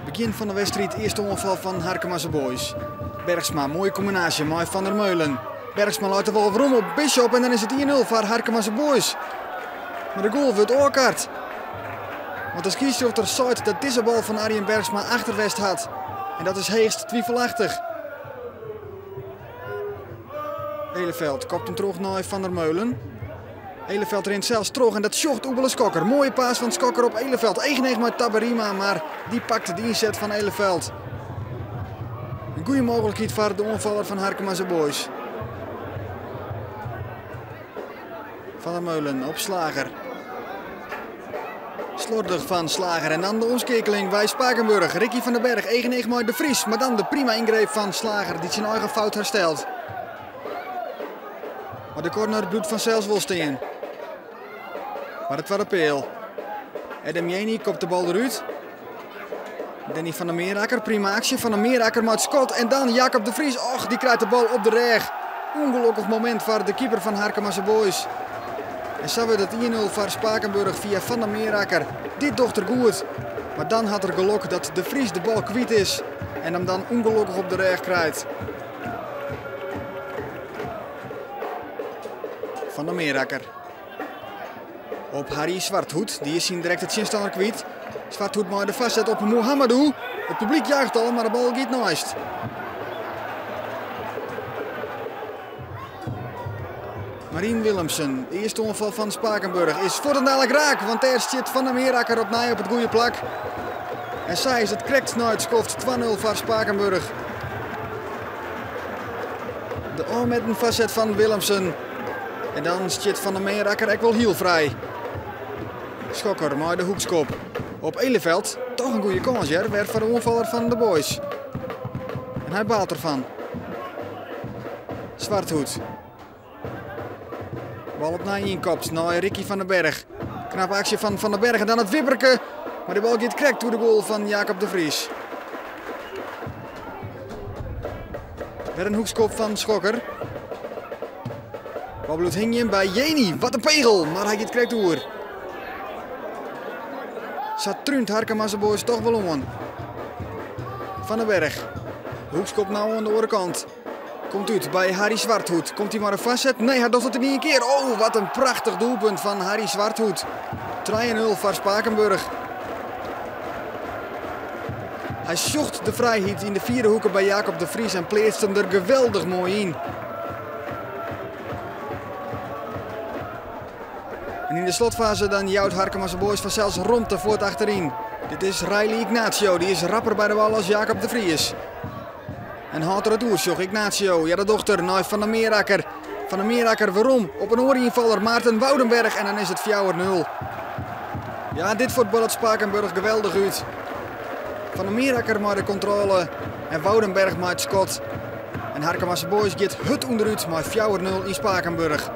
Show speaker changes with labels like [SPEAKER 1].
[SPEAKER 1] Begjin fan de wedstriid, earste oanfal fan Harkemase Boys. Bergsma, moaie kombinaasje mei Van der Meulen. Bergsma leit de bal werom op Bishop en dan is it 1-0 foar Harkemase Boys. Mar de goal wurdt ôfkard. Want de skiedsrjochter seit dat dizze bal fan Arjen Bergsma achter west hat. En dat is heechst twivelachtig. Eleveld kopt him troch nei Van der Meulen. Eleveld rint sels troch en dat sjocht Oebele Skokker. Moaie paas fan Skokker op Eleveld. Each yn each mei Tabarima, mar dy pakt de ynset fan Eleveld. In goede mooglikheid foar de oanfaller fan Harkemase Boys. Van der Meulen op Slager. Slordich fan Slager en dan de omskeakeling by Spakenburg. Ricky van den Berg, each yn each mei De Vries, mar dan de prima yngreep fan Slager dy't syn eigen fout herstelt. Mar de corner bliuwt fansels wol stean. Mar de twadde peal. Adam Jeni kopt de bal derút. Danny van der Meerakker, prima aksje. Van der Meerakker mei it skot en dan Jacob de Vries. Och, dy krijt de bal op de rêch. Ungelokkich momint foar de keeper fan Harkemase Boys. En sa wurdt it 1-0 foar Spakenburg fia Van der Meerakker. Dit docht er goed. Mar dan hat er gelok dat De Vries de bal kwyt is en him dan ûngelokkich op de rêch krijt. Van der Meerakker. Op Harry Zwarthoed. Dy is syn direkte tsjinstanner kwyt. Zwarthoed mei de foarset op Mohamedou. It publyk juicht al, mar de bal giet neist. Marien Willemsen, de earste oanfal fan Spakenburg is fuortendalik raak, want dêr stiet Van der Meerakker opnij op it goede plak. En sa is it krekt nei it skoft 2-0 foar Spakenburg. De ôfmetten foarset fan Willemsen. En dan stiet Van der Meerakker ek wol hiel frij. Schokker mei de hoekskop. Op Eleveld, toch in goede kâns hear, wer foar de oanfaller fan de Boys. En hy baalt derfan. Zwarthoed. Bal opnij ynkopt nei Ricky van den Berg. Knappe aksje fan Van den Berg en dan it wipperke. Mar de bal giet krekt oer de goal fan Jacob de Vries. Wer in hoekskop fan Schokker. Bal bliuwt hingjen by Jeni. Wat in pegel, mar hy giet krekt oer. Sa trúnt Harkemase Boys toch wol oan. Van den Berg. De hoekskop no oan de oare kant. Komt út by Harry Zwarthoed. Komt hy mei de foarset? Nee, hy docht it yn ien kear. Oh, wat in prachtich doelpunt fan Harry Zwarthoed. 3-0 foar Spakenburg. Hy sjocht de frijheid yn de fiere hoeke by Jacob de Vries en pleatst him der geweldich moai yn. En yn de slotfase dan jout Harkemase Boys fansels romte fuort achteryn. Dit is Riley Ignacio, dy is rapper by de bal as Jacob de Vries. En hâldt er it oersjoch, Ignacio, ja dat docht er, nei Van der Meerakker. Van der Meerakker werom op in oare ynfaller, Maarten Woudenberg en dan is it 4-0. Ja, dit fuotballet Spakenburg geweldich út. Van der Meerakker mei de kontrôle en Woudenberg mei it skot. En Harkemase Boys giet hurd ûnderút mei 4-0 yn Spakenburg.